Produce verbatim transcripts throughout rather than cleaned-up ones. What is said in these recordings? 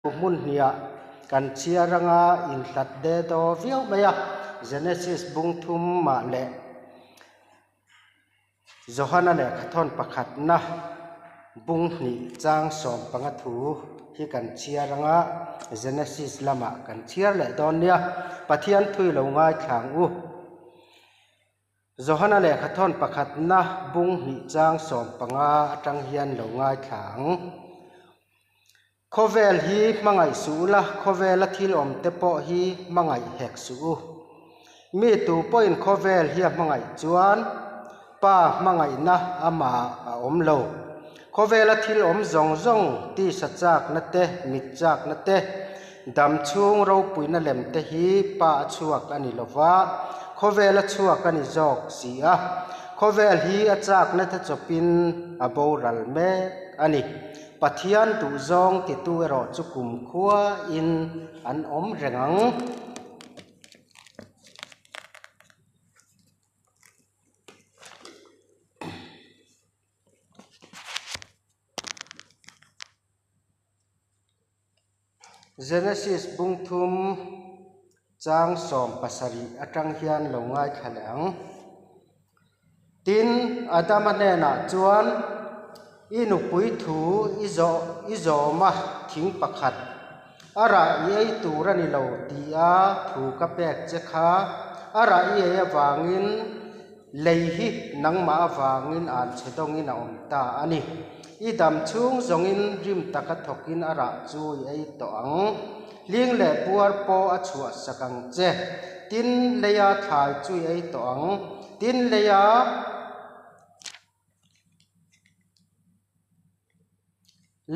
hmun hnia kan chhiar anga inhlat de daw viau mai a. Genesis bung thum mah leh Johana lehkhathawn pakhatna bung hnih chang sawm panga thu hi kan chhiar anga, Genesis lama kan chhiar leh dawn nia. Pathian thu lo ngaithla ang u. Johana lehkhathawn pakhatna bung hnih chang sawm panga atang hian lo ngaithla ang. Khawvel hi hmangaih suh ula, khawvela thil awm te pawh hi hmangaih hek suh u. Mi tu pawhin khawvel hi a hmangaih chuan pa hmangaihna ama a awm lo. Khawvela thil awm zawng zawng, tisa chakna te, mit chakna te, dam chhung ropuina lem te hi pa a chhuak a ni lo va, khawvela chhuak a ni zawk si a. Khawvel hi a chakna te chawpin a boral mek a ni. Pathian duh zawng titu erawh chu kumkhuain an awm reng ang. Genesis bung thum chang sawm pasarih atang hian lo ngaithla leh ang. Tin, Adama hnenah chuan, "I nupui thu i zaw-, i zawma thing pakhat a rah i ei tur a ni lo tia thu ka pek che kha, a rah i ei avangin lei hi nangmah avangin an chhe dawngin a awm ta a ni. I dam chhung zawngin rim taka thawkin a rah chu i ei tawh ang. Hling leh buar pawh a chhuah sak ang che. Tin, leia thlai chu i ei tawh ang. Tin, leia,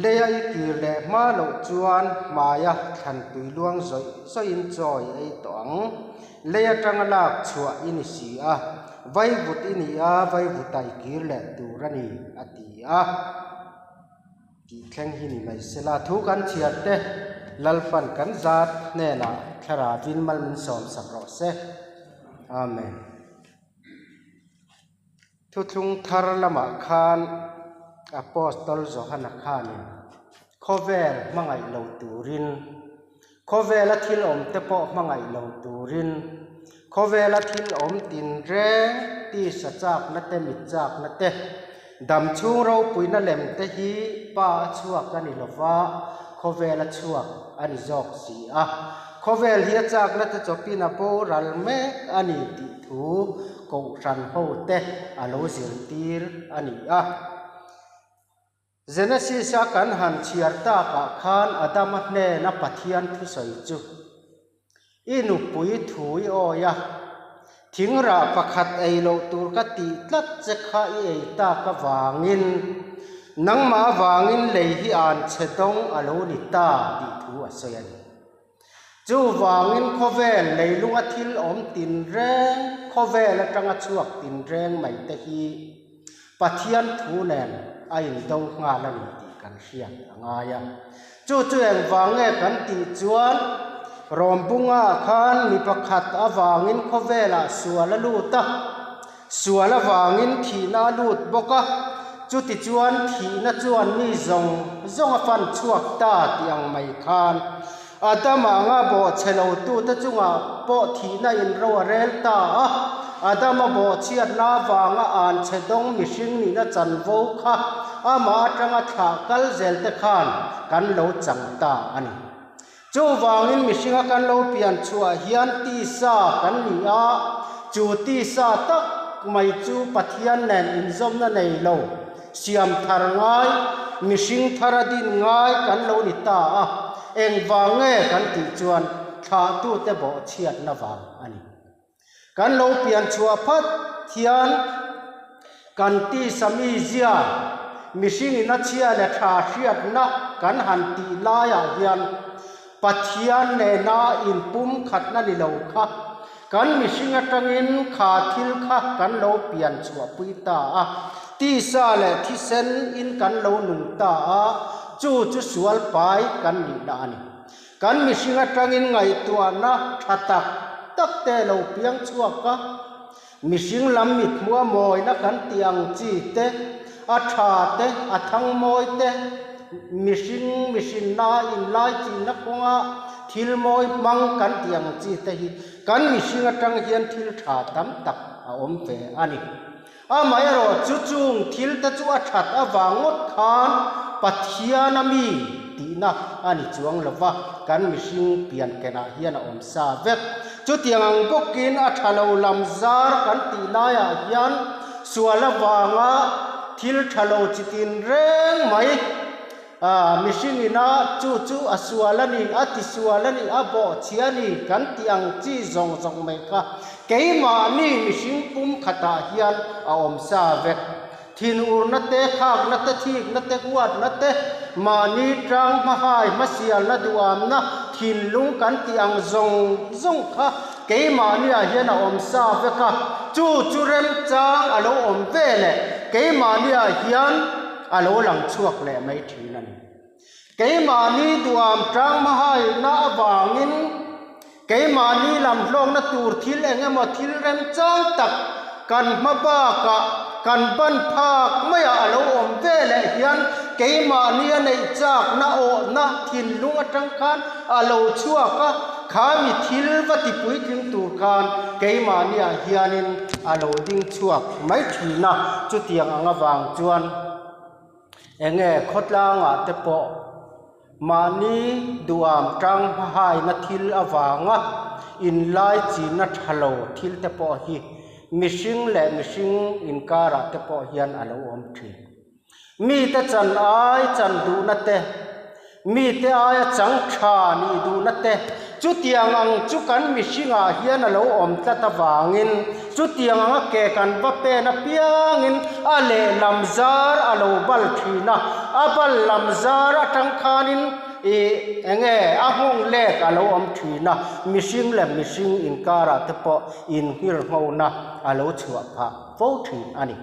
leia i kir leh hma loh chuan hmaia thlanpui luang zawih zawihin chaw i ei tawh ang. Lei atanga lak chhuah i ni si a, vaivut i ni a, vaivuta i kir leh tur a ni," a ti a. Tih thleng hi ni mai sela, thu kan chhiar te Lalpan kan zat hnenah thlarauin mal min sawm sak rawh se. Amen. Thuthlung thar lamah khan Apostle Johana khanin khawvel hmangaih lo turin, khawvela thil awm te pawh hmangaih lo turin, khawvela thil awm tinreng, tisa chakna te, mit chakna te, dam chhung ropuina lem te hi pa a chhuak a ni lo va, khawvela chhuak a ni zawk si a. Khawvel hi a chakna te chawpin a boral mek a ni tih thu kohhran ho te a lo zirtir a ni a. Genesis-a kan han chhiar takah khan Adama hnena Pathian thusawi chu, "I nupui thu i awia, thing rah pakhat ei loh tur ka tih tlat che kha i ei tak avangin, nangmah avangin lei hi an chhe dawng a lo ni ta," tih thu a sawi a ni. Chuvangin khawvel leilunga thil awm tinreng, khawvel atanga chhuak tinreng mai te hi Pathian thu nen a indo nghal a ni tih kan hriat a ngai a. Chu chu engvang nge kan tih chuan, Rom bungah khan mi pakhat avangin khawvelah sual a lut a, sual avangin thihna a lut bawk a, chutichuan thihna chuan mi zawng zawng a fan chhuak ta tih ang mai khan, Adama anga bawhchhe lotute chungah pawh thihna in ro a rel ta a. Adama bawhchhiatna avanga an chhe dawng mihring nihna chanvo kha ama atanga thlah kal zel te khan kan lo chang ta a ni. Chuvangin mihringa kan lo pian chhuah hian tisa kan ni a, chu tisa tak mai chu Pathian nen inzawmna nei lo, siam thar ngai, mihring thara din ngai kan lo ni ta a. Engvang nge kan tih chuan, thlahtute bawhchhiatna vang a ni. Kan lo pian chhuah phat hian kan tisa mizia, mihringin a chhia leh ṭha hriatna kan han tih laiah hian Pathian nena inpumkhatna ni lo kha, kan mihring aṭangin kha thil kha kan lo pian chhuahpui ta a. Tisa leh thisen in kan lo nung ta a, chu chu sual pai kan nihna a ni. Kan mihring aṭangin ngaihtuahna ṭha tak tak te lo piang chhuak a, mihring lam mithmuh a mawina kan tih ang chi te, a ṭha te, a thangmawi te, mihring, mihrinna inlaichinna kawnga thil mawi hmang kan tih ang chi te hi kan mihring atang hian thil ṭha tam tak a awm ve a ni. Amaherawhchu chung thil te chu a ṭhat avang ngawt khan Pathian a mi tihna a ni chuang lo va, kan mihring pian kenah hian a awm sa vek. Chutiang ang bawkin a ṭha lo lam zar kan tih laiah hian sual avanga thil ṭha lo chi tin reng mai, a, mihringin a chu chu a sual a ni, a tisual a ni, a bawhchhia a ni kan tih ang chi zawng zawng mai kha keimahni mihring pum khatah hian a awm sa vek. Thinurna te, khakna te, thikna te, huatna te, mahni ṭang hmahai, hmasialna, duhamna, thinlung kan tih ang zawng zawng kha keimahniah hian a awm sa vek a. Chu chu remchang a lo awm ve leh keimahniah hian a lo lang chhuak leh mai ṭhin a ni. Keimahni duham ṭang hmahaina avangin keimahni lam hlawkna tur thil eng emaw thil remchang tak kan hmabakah, kan ban phak maiah a lo awm ve leh hian keimahni a neih chakna awhna thinlung atang khan a lo chhuak a, kha mi thil va ti puitling tur khan keimahniah hianin a lo ding chhuak mai ṭhin a. Chutiang ang avang chuan eng nge khawtlangah te pawh mahni duham ṭang hmahaina thil avanga inlaichinna ṭha lo thil te pawh hi mihring leh mihring inkarah te pawh hian a lo awm ṭhin. Mite chan ai chan duhna te, mite aia chang ṭha nih duhna te, chutiang ang chu kan mihringah hian a lo awm tlat avangin, chutiang anga ke kan va pen apiangin a lehlam zar a lo bal ṭhin a, a bal lam zar atang khanin i eng nge a nghawng lek a lo awm ṭhin a, mihring leh mihring inkarah te pawh inngirngona a lo chhuah phah fo ṭhin a ni.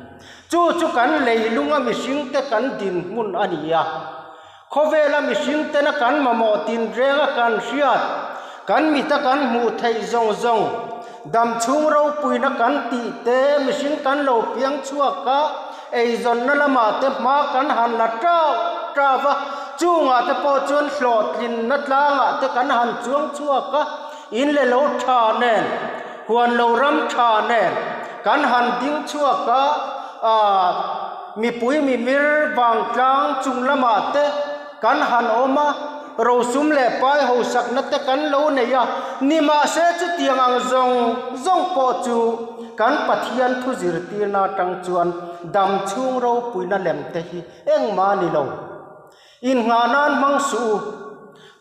Chu chu kan leilunga mihringte kan dinhmun a ni a. Khawvela mihringtena kan mamawh tinrenga kan hriat, kan mita kan hmuh theih zawng zawng, dam chhung ropuina kan tih te mihring kan lo piang chhuak a, eizawnna lamah te hma kan han la ṭau ṭau va, chungah te pawh chuan hlawhtlinna tlangah te kan han chuang chhuak a, in le lo ṭha nen, huan lo ram ṭha nen kan han ding chhuak a, a, mipui mimir vangtlang chung lamah te kan han awm a, rosum leh pai hausakna te kan lo nei a, nimahse chutiang ang zawng zawng pawh chu kan Pathian thu zirtirna aṭang chuan dam chhung ropuina lem te hi engmah a ni lo. Innghah nan hmang suh u.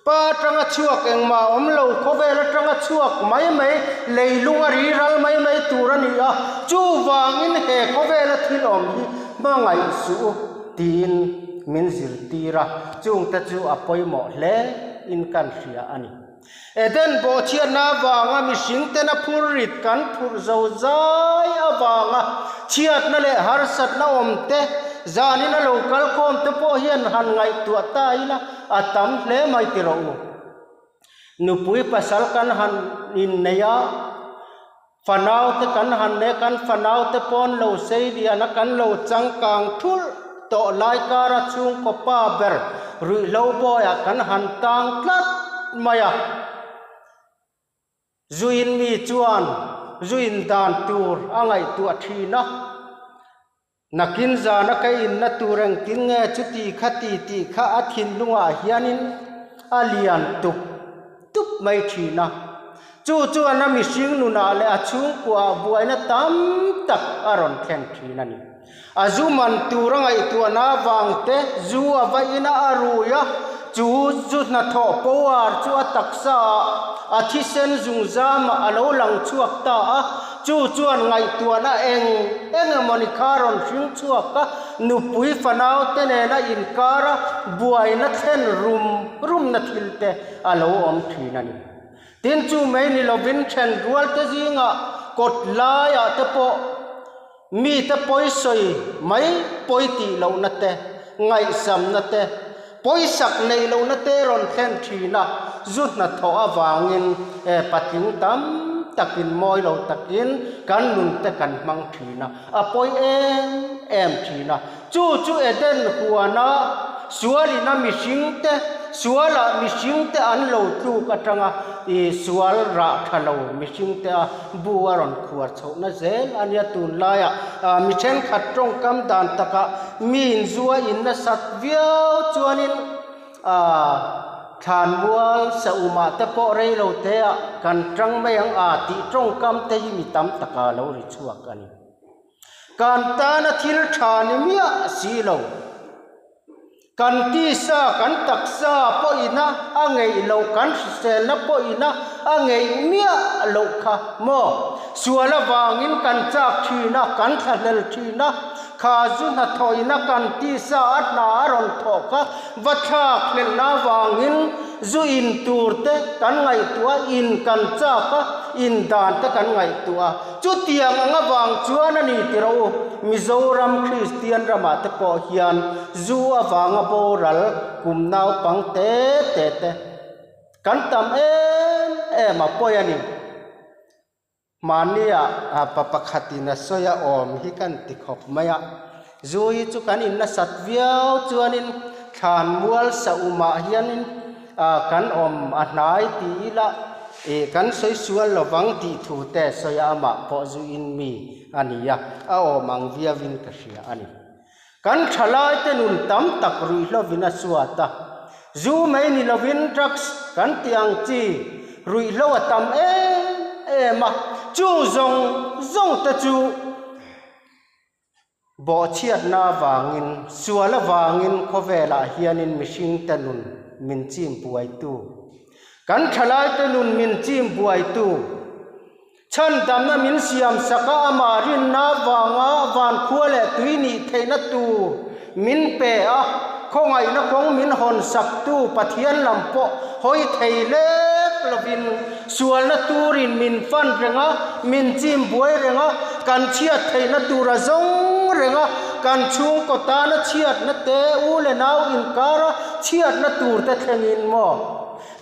Pa aṭanga chhuak engmah awm lo, khawvel aṭanga chhuak mai mai, leilunga riral mai mai tur a ni a. Chuvangin he khawvela thil awm hi hmangaih suh u, tiin min zirtir a. Chungte chu a pawimawh hle in kan hria a ni. Eden bawhchhiatna avanga mihringten a phur rit kan phurh zo zai avanga chhiatna leh harsatna awm te, zanin a lo kal khawm te pawh hian han ngaihtuah ta ila, a tam hle mai ti rawh u. Nupui pasal kan han innei a, fanaute kan han nei, kan fanaute pawn lo seiliana kan lo changkang thulh tawh lai kara chhungkaw pa ber ruihhlo bawiah kan han tang tlat mai a. Zu in mi chuan zu in dan tur a ngaihtuah ṭhin a. Nakin zana ka inna tur engtin nge chuti kha ti tih kha a thinlungah hianin a lian tup tup mai ṭhin a. Chu chuan a mihring nunah leh a chhungkuaah buaina tam tak a rawn thlen ṭhin a ni. A zu man tura ngaihtuahna avang te, zu a va ina a rui a, chu zu hnathawh po ar chu a taksa a, a thisen zungzamah a lo lang chhuak ta a, chu chuan ngaihtuahna eng eng emaw ni kha rawn hring chhuak a, nupui fanaute nena inkara buaina thlen rum rumna thil te a lo awm ṭhin a ni. Tin chu mai ni lovin ṭhen rual te zinga kawt laiah te pawh mite pawi sawi mai, pawi tih lohna te, ngaihsamna te, pawisak neih lohna te rawn thlen ṭhin a, zu hnathawh avangin, eh, patling tam takin mawi lo takin kan nun te kan hmang ṭhin a, a pawi em em ṭhin a. Chu chu Eden huana Sual ina mihringte, suala mihringte an lo tluk atanga, i sual rah ṭha lo mihringte a bu a rawn khuar chhohna zel a nia tun laia, a, mi ṭhenkhat ṭawngkam dan taka miin zu a in nasat viau chuanin, a, thlanmual sa umah te pawh rei lo te a kan ṭang mai ang a tih ṭawngkam te hi mi tam taka lo ri chhuak a ni. Kan tana thil ṭha ni miah si lo. Kan tisa, kan taksa pawh ina a ngeih lo, kan hriselna pawh ina a ngeih miah lo kha maw? Sual avangin kan chak ṭhin a, kan thlahlel ṭhin a, kha zu hnathawh ina kan tisa a hna a rawn thawh kha va thlak hlelna avangin zu in tur te kan ngaihtuah a, in kan chak a, in dan te kan ngaihtuah a. Chutiang ang avang chuan a ni ti rawh u, Mizoram Kristian ramah te pawh hian zu avanga boral kum naupang te te te kan tam em em a pawi a ni. Hmania, a, pa pakhatin a sawi a awm hi kan ti khawp mai a. Zu hi chu kan in nasat viau chuanin thlanmual sa umah hianin, a, kan awm a hnai ti ila, e, kan sawi sual lovang tih thu te sawi a, amah pawh zu in mi a ni a, a awm ang viauin ka hria a ni. Kan ṭhalaite nun tam tak ruihhlovin a suat a. Zu mai ni lovin drugs kan tih ang chi ruihhlo a tam em em a. Chung zawng zawng te chu bawhchhiatna avangin, sual avangin khawvelah hianin mihringte nun min chim buaitu, kan ṭhalaite nun min chim buaitu, chhandamna min siam sak a, ama rinna avanga vankhua leh tui nih theihna tur min pe a, khawngaihna kawng min hawn saktu Pathian lam pawh hawi thei lek lovin, sualna turin min fan reng a, min chim buai reng a, kan chhiat theihna tura zawng reng a, kan chhungkaw tana chhiatna te, u le nau inkara chhiatna tur te thlengin maw,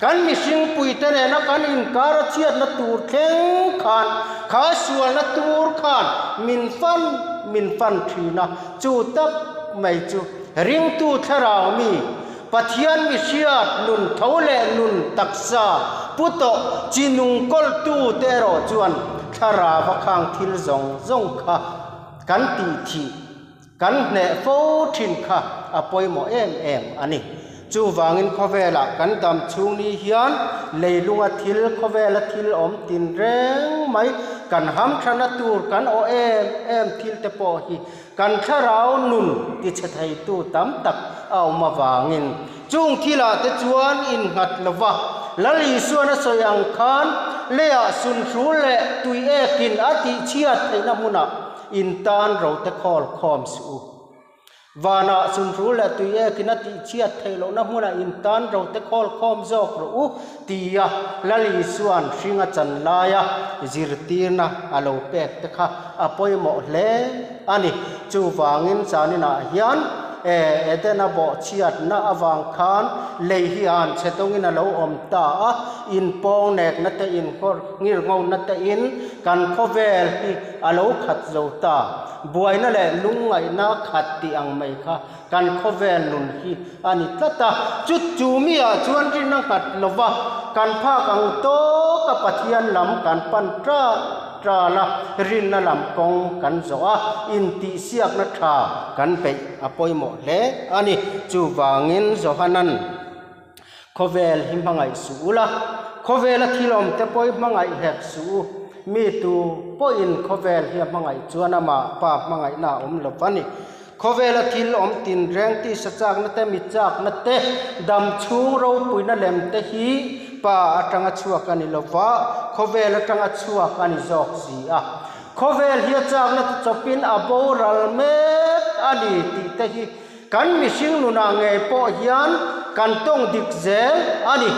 kan mihringpui te nena kan inkara chhiatna tur thleng khan, kha sualna tur khan min fan, min fan ṭhin a, chu tak mai chu ringtu thlarau mi, Pathian mi hriat nun tho leh nun taksa pu tawh chi nung kawltu te erawh chuan thlarauva khang thil zawng zawng kha kan tih thih, kan hneh fo ṭhin kha a pawimawh em em a ni. Chuvangin khawvelah kan dam chhung ni hian leilunga thil, khawvela thil awm tin reng mai, kan hamṭhana tur kan aw em em thil te pawh hi kan thlarau nun tichhe theitu tam tak a awm avangin, chung thilah te chuan innghat lova, Lal Isuan a sawi ang khan, leiah sunhrul leh tui ekin a tihchhiat theihna hmuna intan ro te khawl khawm suh u. Vana sunhrul leh tui ekin a tihchhiat theih lohna hmuna intan ro te khawl khawm zawk rawh u, tia Lal Isuan hringa chan laia zirtirna a lo pek te kha a pawimawh hle a ni. Chuvangin zaninah hian, e, Edena bawhchhiatna avang khan lei hi an chhe dawngin a lo awm ta a, inpawng nekna te, inngirnghona te in kan khawvel hi a lo khat zo ta. Buaina leh lungngaihna khat tih ang mai kha kan khawvel nun hi a ni tlat a. Chu chu miah chuan rinna nghat lova kan phak ang tawka Pathian lam kan pan ṭal ṭal a, rinna lam kawng kan zawh a, intihsiakna ṭha kan beih a pawimawh hle a ni. Chuvangin Johanan, khawvel hi hmangaih suh ula, khawvela thil awm te pawh hi hmangaih hek suh u. Mi tu pawhin khawvel hi a hmangaih chuan ama pa hmangaihna a awm lo a ni. Khawvela thil awm tin reng, tisa chakna te, mit chakna te, dam chhung ropuina lem te hi pa aṭanga chhuak a ni lova, khawvel aṭanga chhuak a ni zawk si a. Khawvel hi a chakna te chawpin a boral mek a ni tih te hi kan mihring nuna ngei pawh hian kan tawng dik zel a ni.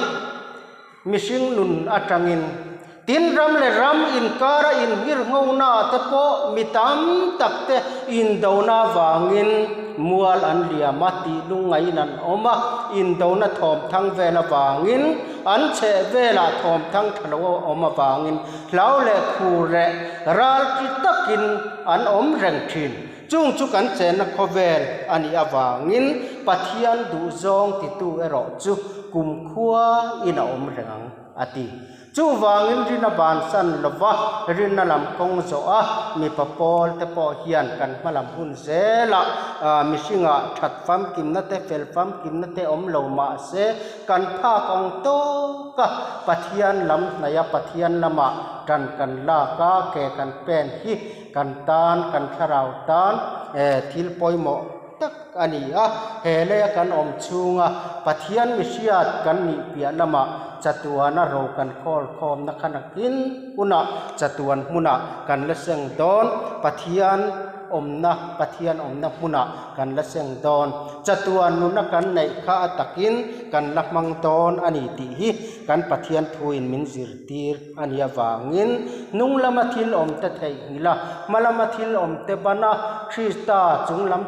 Mihring nun aṭangin tin ram leh ram inkara inngirnghona te pawh mi tam tak te indona avangin mual an liam a, tih lungngaihin an awm a, indona thawmthang vel avangin an chheh velah thawmthang ṭha lo a awm avangin hlau leh khur leh ral ṭi takin an awm reng ṭhin. Chuong chu kan chenna khawvel a nih avangin Pathian duh zawng titu erawh chu kumkhuain a awm reng ang a ti. Chuvangin rinna bansan lova, rinna lam kawng zawha, mipa pawl te pawh hian kan hma lam hun zela, a, mihringa ṭhat famkimna te, fel famkimna te awm lo mah se, kan phak ang tawka Pathian lam hnaia, Pathian lama ṭan kan laka, ke kan pen hi kan tan, kan thlarau tan, e, thil pawimawh tak a ni a. He leia kan awm chhunga Pathian mi hriat kan nih piah lama chatuana ro kan khawl khawmna kha nakin huna chatuan hmuna kan la seng dawn, Pathian awmna, Pathian awmna hmuna kan la seng dawn. Chatuan nuna kan neih kha a takin kan la hmang dawn a ni tih hi kan Pathian thuin min zirtir a ni avangin, hnung lama thil awm te theihnghilha, hma lama thil awm te bana Krista chung lam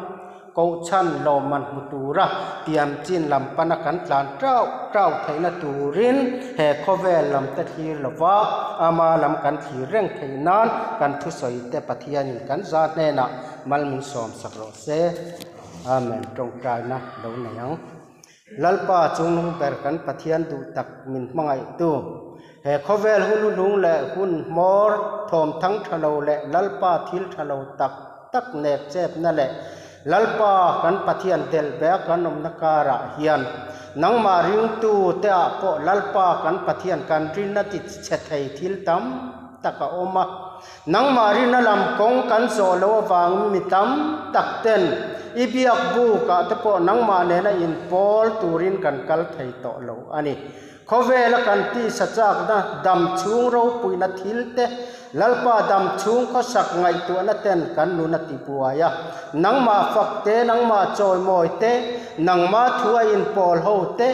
kohchhan lawmman hmu tura tiam chin lam pana kan tlan ṭau ṭau theihna turin he khawvel lam te thlir lova, ama lam kan thlir reng theih nan kan thusawi te Pathianin kan zat hnena mal min sawm sak rawh se. Amen. Ṭawngṭaina lo nei ang. Lalpa chungnung ber kan Pathian duh tak min hmangaihtu, he khawvel hun hnuhnung leh hun hmawr, thawmthang ṭha lo leh Lalpa thil ṭha lo tak tak nek chepna leh Lalpa kan Pathian delbek kan awmna karah hian nangma ringtu te ah pawh Lalpa kan Pathian kan rinna ti chhe thei thil tam tak a awm a. Nangma rinna lam kawng kan zawh lo avangin mi tam tak ten i biak bukah te pawh nangma nena inpawl turin kan kal thei tawh lo a ni. Khawvela kan tisa chakna, dam chhung ropuina thil te, Lalpa dam chhung khawsak ngaihtuahna ten kan nun a tibuai a. Nangma fak te, nangma chawimawi te, nangma thua inpawl ho te,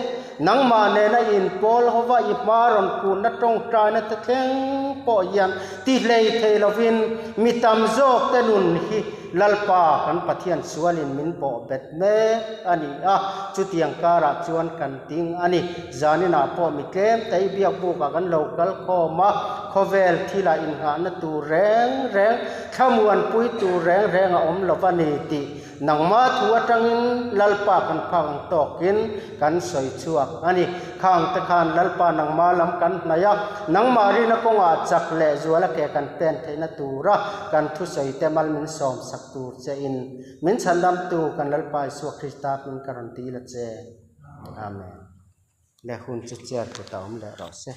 nangma nena inpawl hova i hma rawn kunna ṭawngṭaina te thleng pawh hian ti hlei thei lovin mi tam zawk te nun hi Lalpa kan Pathian sualin min bawh bet mek a ni a. Chutiang karah chuan kan ding a ni. Zaninah pawh mi tlem te i biak bukah kan lo kal khawm a, khawvel thila innghahna tur reng reng, thlamuanpui tur reng reng a awm lo va ni tih nangma thu aṭangin Lalpa kan phak ang tawkin kan sawi chhuak a ni. Khang te khan Lalpa nangma lam kan hnai a, nangma rinna kawngah chak leh zuala ke kan pen theihna tura kan thusawi te mal min sawm sak tur chein min chhandamtu kan Lalpa Isua Krista hmingin ka rawn dil a che. Amen. Le hun chu chair kutah awm leh rawh se.